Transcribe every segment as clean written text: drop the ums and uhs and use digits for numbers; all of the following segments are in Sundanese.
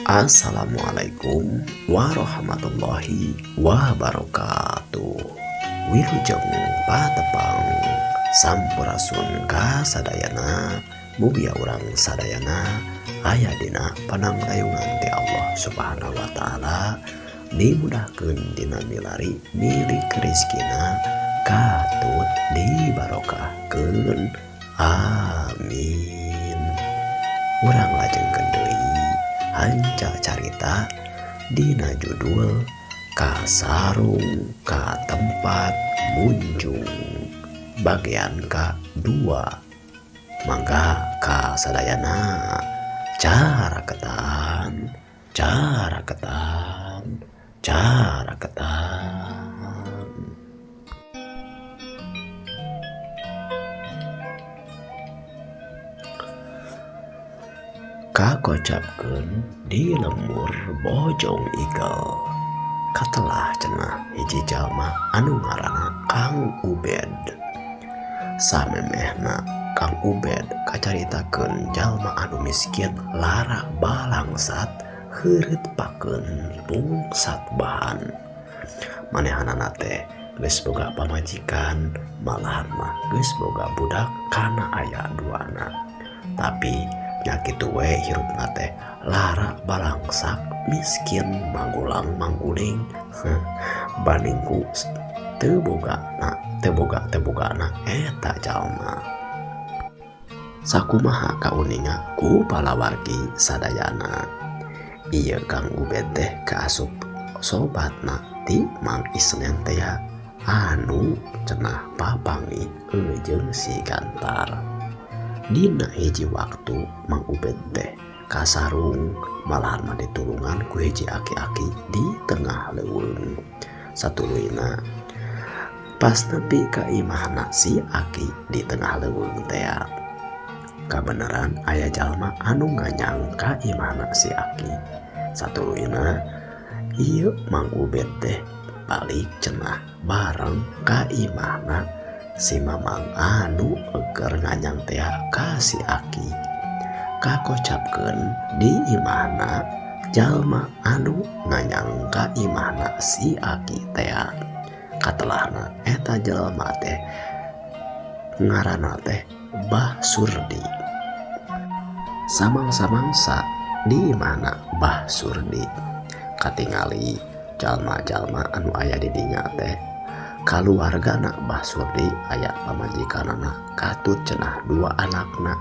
Assalamualaikum warahmatullahi wabarakatuh. Wilujeng patepang sampurasun kasadayana, mugia urang sadayana aya dina panangtayungan ti Allah Subhanahu wa taala, dimudahkeun dina milari milik rizkina, katut dibarokahkeun, amin. Urang lajengkeun deui hanca carita dina judul Kasarung ka Tempat Munjung bagian ka-2. Mangga kasadayana caraketan caraketan caraketan. Kakocapkeun di lembur Bojong Igel, katelah cenah hiji jalma anu ngaranna Kang Ubed. Samemehna Kang Ubed kacaritakeun jalma anu miskin lara balangsat heureut pakeun pungsat bahan. Manehanana teh geus boga pamajikan, malahan mah geus boga budak kana aya duana. Tapi nya kitu we hirupna teh lara balangsak miskin manggulang mangguling bandingku teu boga na teu boga teu bogana eta jalma. Sakumaha kauninga ku palawargi sadayana. Ieu Kang Ubed teh kaasup sobatna ti Mang Isnen teh anu cenah papanggih jeung si Gantar. Dina hiji waktu Mang Ubed teh kasarung malahan mah ditulungan ku hiji aki-aki di tengah leuweung. Satuluyna pas nepi ka imahna si aki di tengah leuweung teh, kabeneran aya jalma anu nganyang ka imahna si aki. Satuluyna ieu Mang Ubed teh balik cenah bareng ka imahna si mamang anu eger nganyang teh ka si aki. Kakocapkeun di imahna jalma anu nganyang ka imahna si aki teh. Katelahna eta jalma teh ngaranna teh Bah Surdi. Samangsa-mangsa di imahna Bah Surdi katingali jalma-jalma anu aya di dinya teh kaluargana Bah Surdi aya pamajikanana katut cenah dua anakna.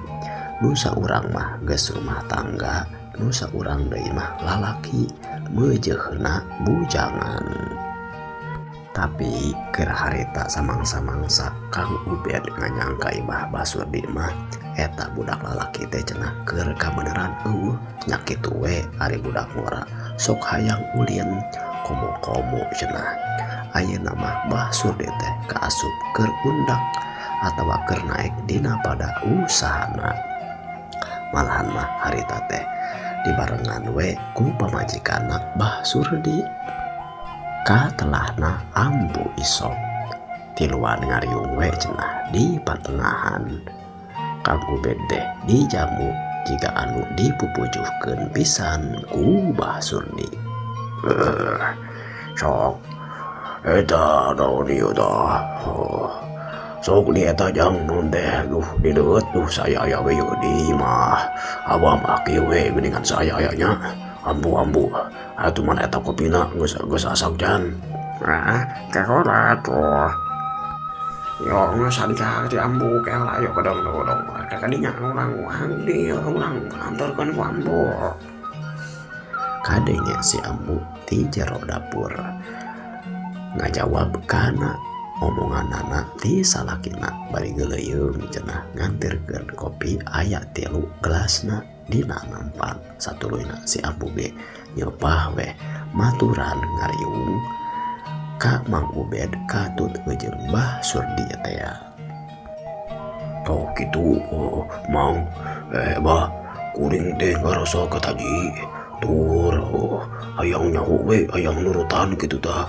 Nu saurang mah geus rumah tangga, nu saurang deui mah lalaki meujeuhna bujangan. Tapi keur harita samangsa-mangsa Kang Ubed nganyang ka imah Bah Surdi mah eta budak lalaki teh cenah keur kabeneran eueuh nya kitu we ari budak ngora sok hayang ulin komo-komo cenah. Ayeuna mah Bah Surdi teh kaasup keur undak atawa keur naek dina pada usahana. Malahan mah harita teh dibarengan we ku pamajikanna Bah Surdi. Katelahna ambu isok tiluan ngariung we cenah di patengahan. Kang Ubed teh dijamu jiga anu dipupujuhkeun pisan ku Bah Surdi. Sok eta naon ieu tah? Sok di eta jang non teh duh di deueut duh saya aya we ieu di imah. Abah mah kieu we geuningan saya aya nya. Ambu-ambu atuh mana eta kopina geus geus asak jan. Ah, kehola tuh. Yo geus sadika ti ambu kehola yo kodong kodong. Kakadinya ulang ulang di ulang antarkeun ku ambu. Kadenge si ambu ti jero dapur ngajawab kana omonganana ti salakina bari geuleuyeung cenah ngantirkeun kopi aya 3 gelasna dina nampan. Satuluyna si ambu ge nyepah weh maturan ngariung ka Mang Ubed katut jeung Bah Surdi teh. Toh kitu oh, Mang bah kuring teh ngarasa kataji tur oh, hayang nyaho we hayang nurutan kitu tah.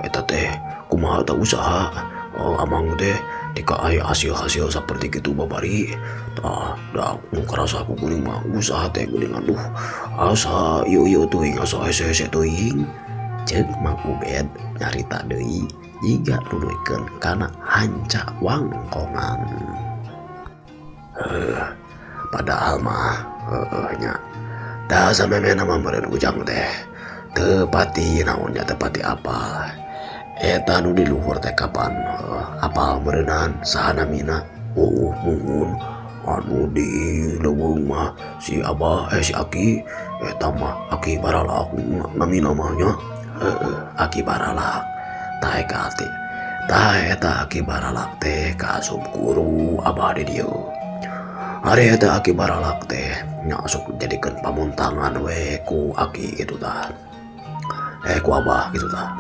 Eta teh kumaha tah usaha oh, amang teh Ketika aya hasil-hasil seperti kitu babari tah da nu karasa ku kuring mah usaha teh geuningan duh asa ieu-ieu teuing asa hese-hese teuing. Ceuk Mang Ubed nyarita deui jiga nuluykeun kana hanca wangkongan. Padahal mah heueuh nya da samemehna mah meureun ujang teh teu pati naon nya teu pati apal. Eta nu di luhur teh kapan apal meureunan saha namina? Oh muhun anu di leuweung mah si abah si aki eta mah Aki Baralak namina mah nya. Heeh, Aki Baralak. Tah eka teh. Tah eta Aki Baralak teh kaasup guru abah di dieu. Ari eta Aki Baralak teh nya sok dijadikeun pamuntangan we ku aki kitu tah. Ku abah kitu tah.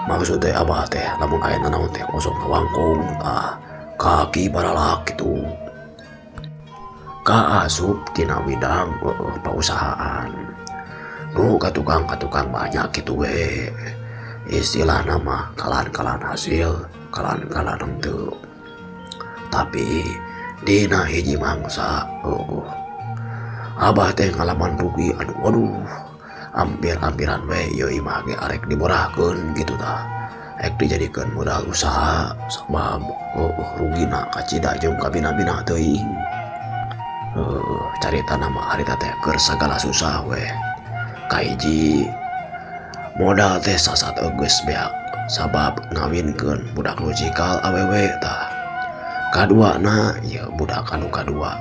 Maksud teh abah teh lamun aya nanaon teh osok ngawangkong tah ka Aki Baralak kitu. Kaasup tina widang pausahaan. Nu katukang-katukang banyak kitu we. Istilahna mah kalan-kalan hasil, kalan-kalan henteu. Tapi dina hiji mangsa abah teh ngalaman rugi anu aduh hampir-hampiran we ieu imah ge arek diborahkeun kitu tah. Rek dijadikeun modal usaha sabab rugina kacida jeung kabina-bina teuing. Caritana mah harita teh keur sagala susah we. Kahiji modal teh sasat geus beak sabab ngawinkeun budak nu cikal awewe tah. Kaduana ieu budak anu kadua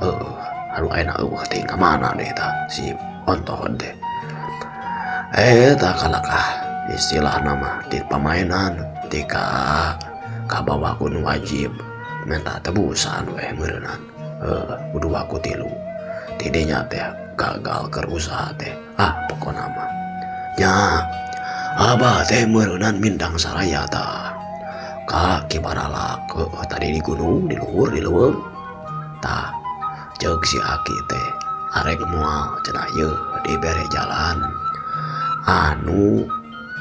anu ayeuna eueuh teh ka mana deui tah si ontohod teh. Eta kalakah istilahna mah di pamainan ti ka kabawa ku nu wajib minta tebusan we meureunan. Kudu waku tilu. Tidinya teh gagal keur usaha teh. Ah pokona mah nya abah teh meureunan mindang saraya tah. Ka Ki Baralak tadi di gunung di luhur di leuweung tah ceuk si aki teh arek moal cenah yeuh dibere jalan anu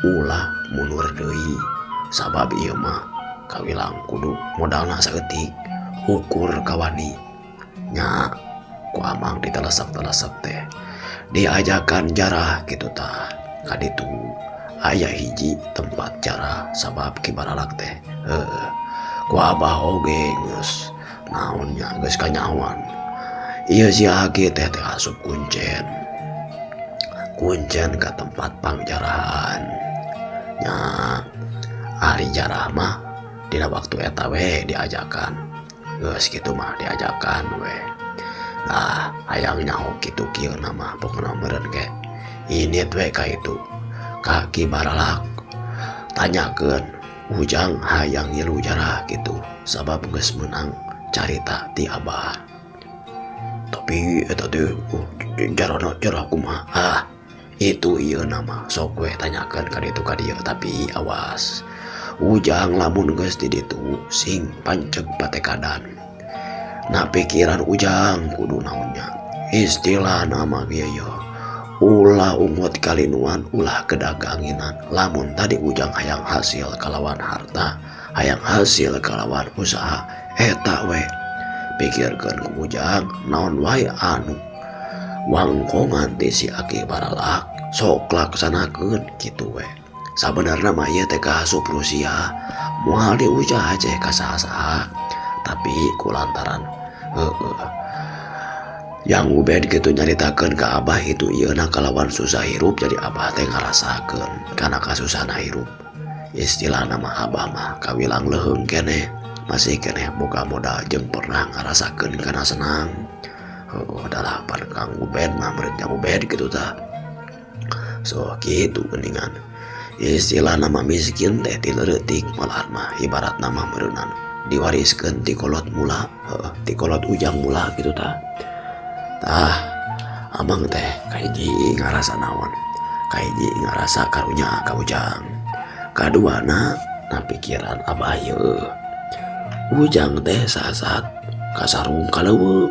ulah mundur deui sabab ieu mah kawilang kudu modalna saeutik ukur kawani nya ku amang ditelesep-telesep teh diajakan jarah kitu tah kaditu aya hiji tempat jarah sabab Ki Baralak teh ku abah oge geus naon nya geus kanyahoan ieu si aki teh teh asup kuncen kuncen ka tempat pangjarahan nya ari jarah mah dina waktu eta we diajakan geus kitu mah diajakan we. Lah hayang nyaho kitu kieu na mah pokona meureun ge init we ka itu ka Ki Baralak tanyakeun ujang hayang ngilu jarah kitu sabab geus meunang carita ti abah. Tapi eta teh jarana jarah kumaha? Ah itu ieu na mah sok we tanyakeun ka ditu ka dieu tapi awas ujang lamun geus di ditu sing panceg patekadan. Nah pikiran ujang kudu naonnya istilah nama kieu ye ulah ungut kalinuan ulah kedaganginan lamun tadi ujang hayang hasil kalawan harta hayang hasil kalawan usaha eta we pikirkeun ku ujang naon wae anu wangkongan ti si Aki Baralak sok laksanakeun kitu we. Sabenerna mah ieu teh kaasup Rusia moal diujah ceh ka saha-saha tapi kulantaran yang Ubed gitu nyaritakeun ka abah itu ieuna kalawan susah hirup jadi abah teh ngarasakeun kana kasusahna hirup. Istilahna mah abah mah kawilang leuheung keneh masih keneh boga modal jeung pernah ngarasakeun kana senang. Dalapan Kang Ubed mah meureun Kang Ubed kitu tah. So kitu geuningan. Istilah nama miskin teh ti leutik malahan mah ibarat nama meureunan diwariskeun ti kolot mula, ti kolot ujang mula kitu tah. Tah amang teh kahiji ngarasa naon? Kahiji ngarasa karunya ka ujang. Kaduana na pikiran abah ieu. Ujang teh sasat kasarung ka leuweung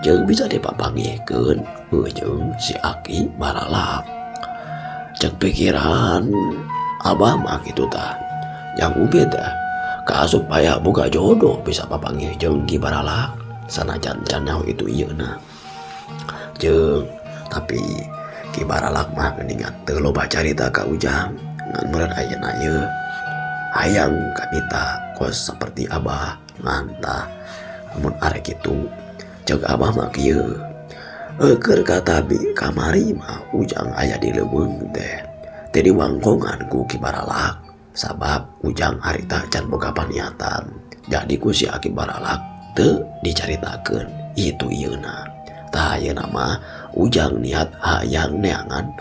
jeung bisa dipapanggihkeun jeung si Aki Baralak. Cek pikiran abah mah kitu tah. Yang Ubed tah Kaasup aya boga jodoh bisa papanggih jeung Ki Baralak sanajan can nyaho itu ieuna. Jeung tapi Ki Baralak mah geuningan teu loba carita ka Ujang ngan meureun ayeuna ieu hayang kabita kos saperti Abah ngan tah mun arek kitu ceuk Abah mah kieu. Keur katabi kamari mah Ujang aya di leuweung teh teu diwangkongan ku Ki Baralak sabab Ujang harita can boga paniatan jadi ku si Ki Baralak teu dicaritakeun itu ieuna. Tah ayeuna mah Ujang niat hayang neangan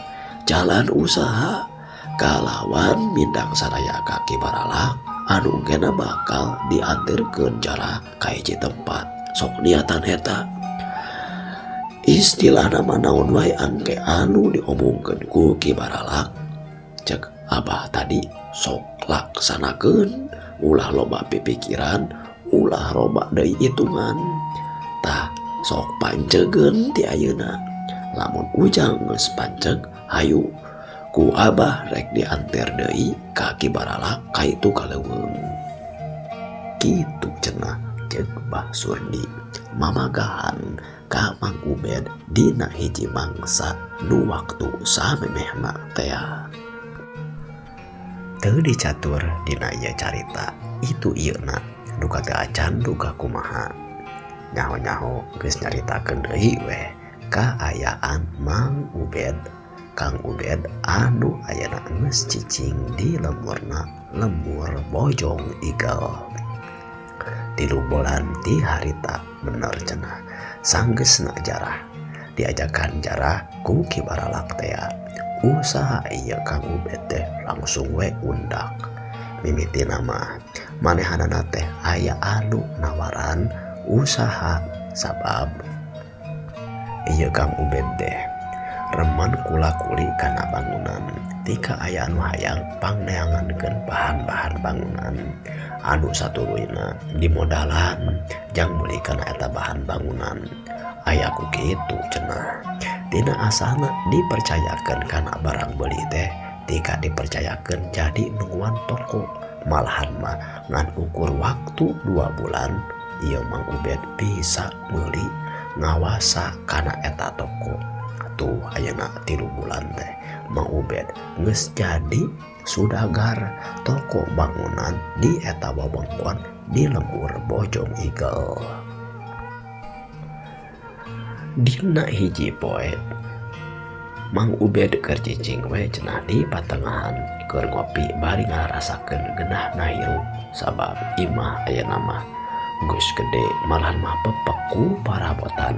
jalan usaha kalawan mindang saraya ka Ki Baralak anu engkena bakal dianterkeun jarah ka hiji tempat sok niatan eta. Istilahna mah naon wae angke anu diomongkeun ku Ki Baralak cek Abah tadi sok laksanakeun ulah loba pipikiran ulah loba deui hitungan tah sok pancegeun ti ayeuna lamun Ujang geus panceg hayu ku Abah rek dianter deui ka Ki Baralak ka itu ka leuweung kitu cenah ceuk Bah Surdi mamagahan ka Mang Ubed dina hiji mangsa nu waktu samemehna tea. Teu dicatur dina ieu carita itu ieuna duka teu acan duka kumaha nyaho-nyaho geus nyaritakeun deui weh kaayaan Mang Ubed Kang Ubed anu ayeuna geus cicing di lemburna lembur Bojong Igel. 3 bulan ti harita bener cenah sanggeusna jarah diajakan jarah ku Ki Baralak tea. Usaha ieu Kang Ubed teh langsung we undak mimitina mah manehanana teh aya anu nawaran usaha sabab ieu Kang Ubed teh remen kula-kuli kana bangunan tika aya anu hayang pangneangankeun bahan-bahan bangunan anu satuluyna dimodalan jang meuli kana eta bahan bangunan aya ku kitu cenah. Tina asalna dipercayakeun kana barang beuli teh tika dipercayakeun jadi nungguan toko malahan mah ngan ukur waktu 2 bulan ieu Mang Ubed bisa meuli ngawasa kana eta toko. Tuh ayeuna 3 bulan teh Mang Ubed geus jadi sudagar toko bangunan di eta wewengkon di lembur Bojong Igel. Dina hiji poe Mang Ubed keur cicing we cenah di patengahan keur ngopi bari ngarasakeun geunahna hirup sabab imah ayeuna mah geus gede malahan mah pepek ku parabotan.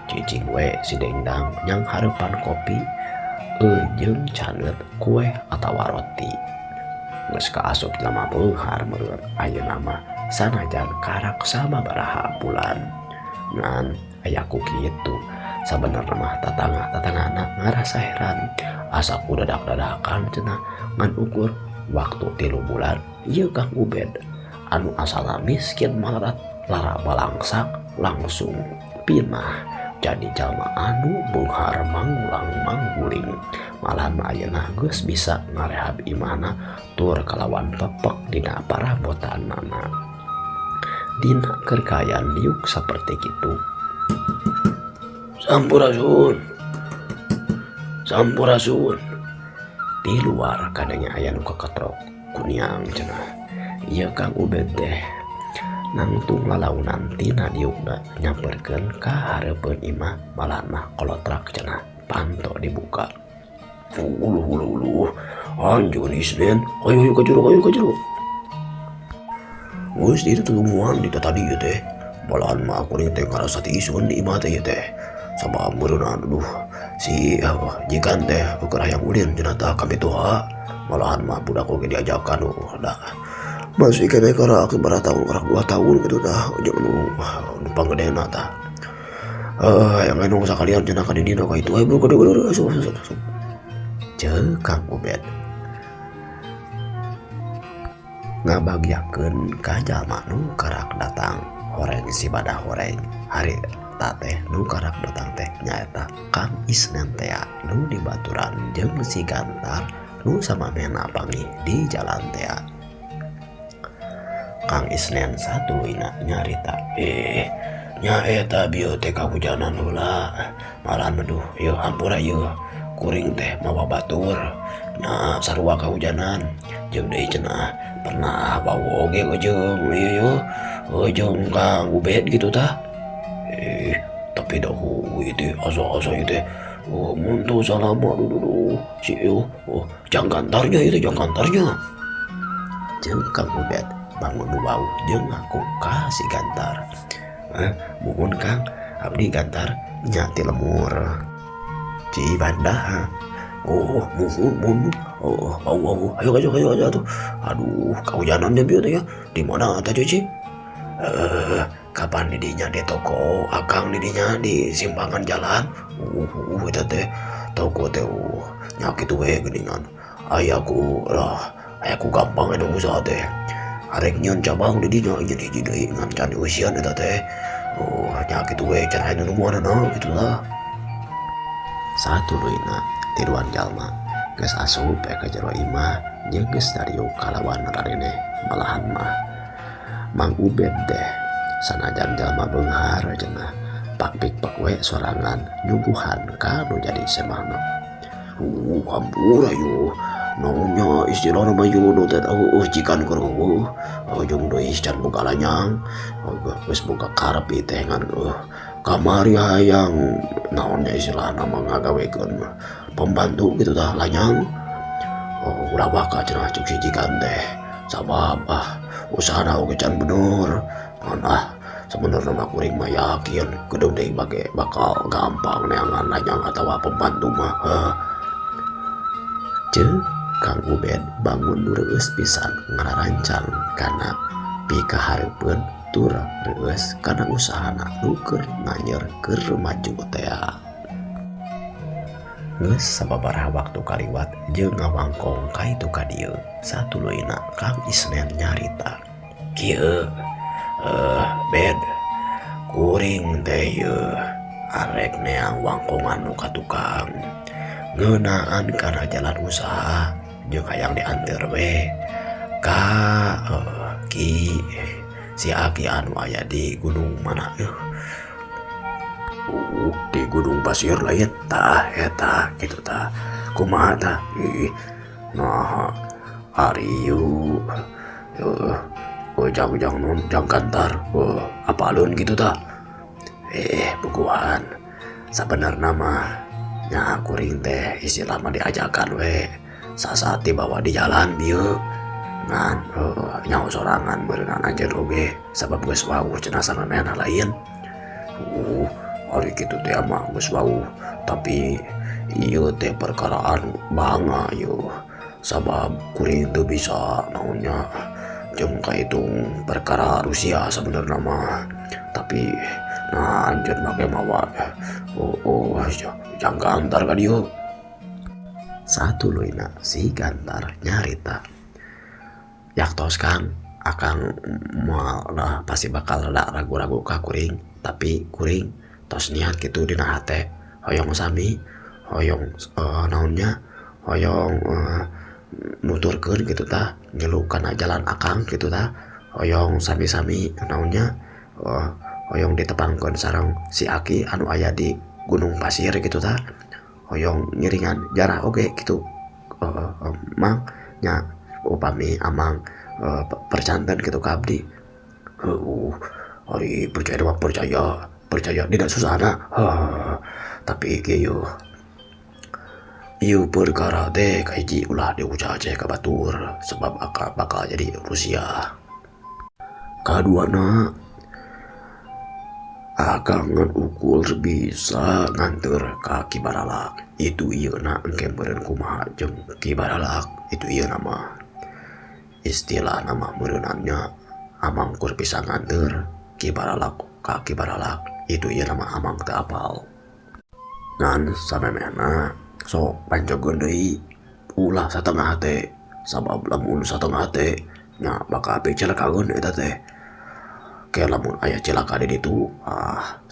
Cicing we si dengdang nyang hareupan kopi jeung caneut kue atawa roti. Geus kaasup jelema beunghar meureun ayeuna mah sanajan karak sababaraha bulan. Ngan aya ku kitu sabenerna mah tatangga-tatanggana ngarasa heran asa ku dadak-dadakan cenah ngan ukur waktu 3 bulan ieu Kang Ubed anu asalna miskin malarat lara balangsak langsung pinah jadi jalma anu beunghar mangulang mangguling malahan mah ayeuna geus bisa ngarehab imahna tur kalawan pepek dina parabotanana. Dina keur kaayaan diuk saperti kitu. Sampurasun. Sampurasun. Di luar kadangnya aya nu kaketrok kuniang cenah. Ieu Kang Ubed teh nangtung lalaunan tina diukna nyamperkeun ka hareupeun imah malahan mah kolotrak cenah panto dibuka. Uluh uluh uluh. Anjeun Isnen, ayo ayo ka jero ayo ka jero. Geus dieu tungguan di tadi ieu teh. Malahan mah kuring teh ngarasa tiisun di imah teh ieu teh. Sabab meureunna aduh si jikan teh keur hayang ulin cenah tah kami tuha. Malahan mah budak oge diajakan da. Masih keneh karak sabaraha tahun karak 2 tahun kitu tah jeung nu panggedena tah. Hayang anu sakalian cenah ka didina ka itu ayo bro ka dieu sok sok sok. Ceuk Kang Ubed ngabagyakeun ka jalma nu karak datang horeng si badah horeng hari teh nu karak datang teh nyaeta Kang Isnen tea nu dibaturan jeung si Gantar nu samamehna panggih di jalan tea. Kang Isnen satuluyna nyarita. Eh, nya eta bieu teh kahujanan heula. Malahan aduh ieu hampura ieu. Kuring teh mawa batur. Nya sarua kahujanan. Jeung deui cenah pernah wawuh oge jeung ieu yeuh jeung Kang Ubed gitu tah. Eh, tapi dah ieu teh asa-asa ieu teh. Oh, mun teu salah mah aduh duh si ieu oh jang gantarnya ieu teh jang gantarnya. Jeung Kang Ubed bangun nu wawuh jeung ngaku ka si Gantar. Muhun Kang, abdi Gantar nya ti lemur Cibandah. Oh, muhun muhun. Oh, wawuh wawuh. Ayo ayo ayo ayo atuh. Aduh, kahujanan bieu teh ya. Di mana tah cuci? Kapan didinya di toko akang didinya di simpangan jalan. Eta teh toko teh nya kitu we geuningan. Aya ku lah, aya ku gampang eta usaha teh. Arek nyeun cabang di dinya jadi hiji deui ngan can dieusian eta teh. Oh, nya kitu we can aya nu numuanana kitu lah. Satuluyna tiluan jalma geus asup ka jero imah jeung geus dariuk kalawan rareneh malahan mah. Mang Ubed teh sanajan jalma beunghar cenah pakpik-pak we sorangan nyuguhan ka nu jadi semahna. Hampura yuh. Naonnya istilahna mah yuh nu teh jikan keur heueuh. Jeung deui can boga lanyang. Geus boga karep ieu teh ngan kamari hayang naonnya istilahna mah ngagawekeun pembantu gitu tah lanyang. Oh, ulah baka cenah ceuk si jikan teh. Sabab usahana oge can bener. Ngan sebenarnya mah kuring mah yakin gedung deui bage bakal gampang neangan lanyang atawa pembantu mah. Ceuk Kang Ubed bangun nu reueus pisan ngararancang kana pikahareupeun tur reueus kana usahana nu keur nanyer keur maju tea. Geus sababaraha waktu kaliwat jeung ngawangkong ka itu ka dieu satuluyna Kang Isnen nyarita. Kieu bed kuring teh yeuh arek neang wangkongan nu ka tukang ngeunaan kana jalan usaha jeung hayang dianteur we ka ki si aki anu aya di gunung mana euh. Di gunung pasir lain tah eta kitu tah kumaha tah. Ih, nah ari ieu jang-jang non jang kantar apalun gitu tah. Bukuan sabenerna mah nya kuring teh istilah mah diajakan we sasaat dibawa di jalan bieu ngan nyaho sorangan beureunan anjeun oge sabab geus wawuh cenah saneneuna lain. Ari kitu teh mah geus wawuh tapi ieu teh perkara anu bangga ieu sabab kuring teu bisa naonnya jeung kahitung perkara Rusia sabenerna mah tapi nah anjeun make mawa jang gantar ka dieu. Satuluyna si Gantar nyarita. Yaktos Kang, akang moal lah pasti bakal rada ragu-ragu ka kuring, tapi kuring tos niat kitu dina hate hoyong sami, hoyong naonnya, hoyong nuturkeun kitu tah, ngilu kana jalan akang kitu tah, hoyong sami-sami naonnya, hoyong ditepangkeun sareng si aki anu aya di Gunung Pasir kitu tah, hoyong ngiringan jarah oge kitu. Mang nya upami amang percanten kitu ka abdi. Heuh, ari percaya mah percaya, percaya tidak susahna. Tapi kieu ieu perkara teh kahiji ulah diucah-aceh ka batur sebab bakal jadi Rusia. Kaduana akang ngan ukur bisa nganteur ka Ki Baralak. Itu ieu na engke meureun kumaha jeung Ki Baralak itu ieu nama. Istilah nama meureunannya amang kur bisa nganteur Ki Baralak ka Ki Baralak itu ieu nama amang teu apal. Ngan samemehna sok panjogeun deui ulah satengah hate sabab lamun satengah hate nya bakal picilakaeun eta teh. Ke lamun aya cilaka di ditu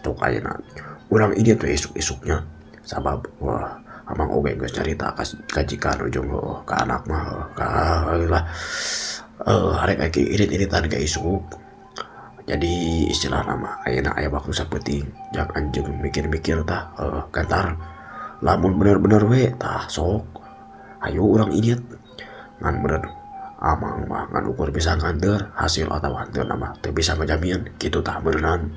tok ayeuna urang ieu teh isuk-isuknya sabab wah amang oge geus carita ka jikan ujung ka anak mah ka lah. Arek aki irit-iritan ka isuk. Jadi istilah nama ayeuna aya waktu sapeuting jang anjeun mikir-mikir tah gantar. Lamun bener-bener we tah sok hayu urang indit. Ngan bener amang mah ngan ukur bisa nganteur hasil atawa henteu mah teu bisa ngajamin kitu tah beureunan.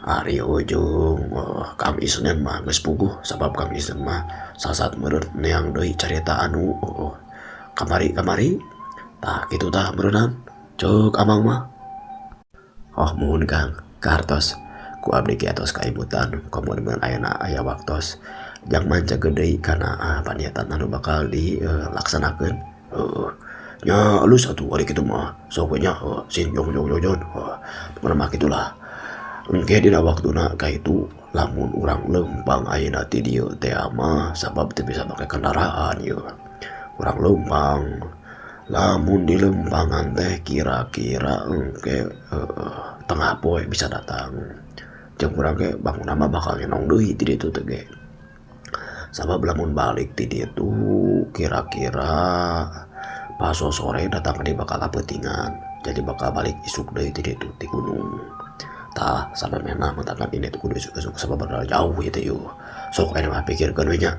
Ari ujung Kang Isnen mah geus puguh sabab Kang Isnen mah sasat meureun neang deui carita anu kamari-kamari tah kitu tah beureunan ceuk amang mah. Oh muhun Kang kartos ku abdi ge atos kaimutan komo mun ayeuna aya waktos jang manca deui kana paniatan anu bakal dilaksanakeun. Nya alus atuh ari kitu mah sok we nya sin jong jong jong pokona mah kitulah. Engke dina waktuna ka itu lamun urang leumpang ayeuna ti dieu teh mah sabab teu bisa make kendaraan ieu. Urang leumpang lamun di lempangan teh kira-kira engke tengah poe bisa datang. Jeung urang ge bangunna mah bakal ngenong deui ti ditu teh ge. Sabab lamun balik ti ditu kira-kira pas sore datang deui bakal kapeutingan. Jadi bakal balik isuk deui ti ditu ti gunung. Tah samemehna matakan ini tuh kudu isuk-isuk sabab rada jauh ieu teh yeuh. Sok ayeuna mah pikirkeun we nya.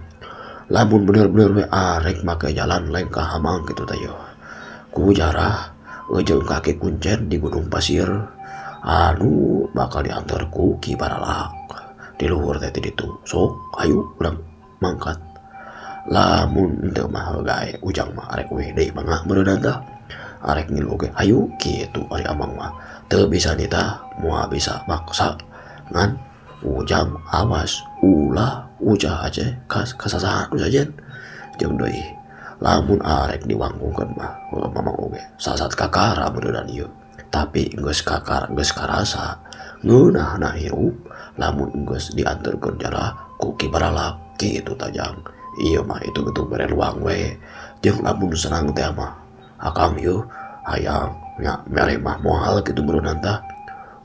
Lamun bener-bener we arek make jalan lengkah hamang kitu teh yeuh. Ku jarah jeung kaki kuncen di Gunung Pasir anu bakal diantar ku Ki Baralak di luhur teh ti ditu. Sok hayu urang mangkat. Lamun henteu mah gae ujang mah arek weh deui mangga meureunana tah. Arek ngilu oge hayu kitu ari amang mah teu bisa nitah moal bisa maksa ngan ujang awas ulah ujah aja kas kasasahan sajen jeung deui lamun arek diwangkungkeun mah mamang oge sasat kakara meureunana ieu tapi geus kakara geus karasa ngeunahna hirup lamun geus dianterkeun jarah ku Ki Baralak kitu tajang ieu mah itu betul bere luang we jeung lamun senang teh mah akang ieu hayang nya mere mah moal kitu meureunana tah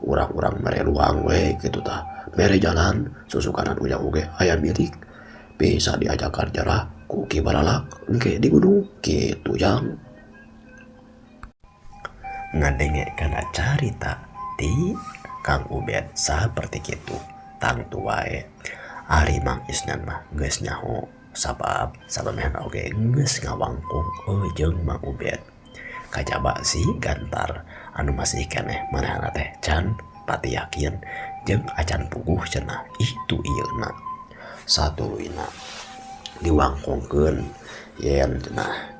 urang-urang mere luang we kitu tah mere jalan susukanan ujang oge aya milik bisa diajakan jarah ku Ki Baralak engke di gunung kitu jang. Ngadenge kana carita ti Kang Ubed saperti kitu tangtu wae ari Mang Isnan mah geus nyaho sabab samemehna oge geus ngawangkung jeung Mang Ubed kajaba si Gantar anu masih keneh manehna teh can pati yakin jeung acan puguh cenah itu ieuna satuluyna diwangkongkeun yen cenah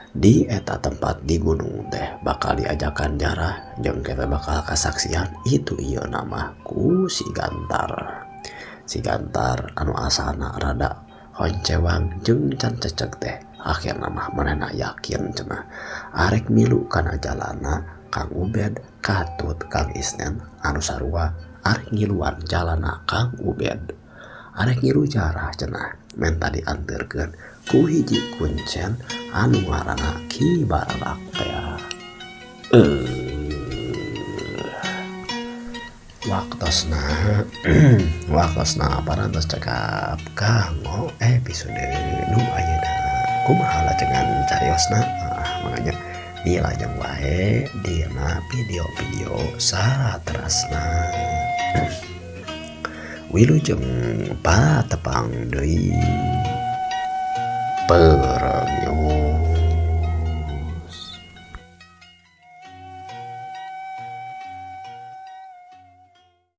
di eta tempat di gunung teh bakal diajakan jarah jeung kita bakal kasaksian itu ieuna mah ku si Gantar. Si Gantar anu asalna rada honcewang jeung can cecek teh akhirna mah manehna yakin cenah arek milu kana jalana Kang Ubed katut Kang Isnen anu sarua arek ngiluan jalana Kang Ubed arek ngilu jarah cenah menta dianterkeun ku hiji kuncen anu ngaranna Ki Baralak teh. Waktosna parantos cekap kanggo episode nu ayeuna kumaha lajengan cariosna makanya dilajeng wae dina video-video saterasna. Wilujeng patepang deui. Perang.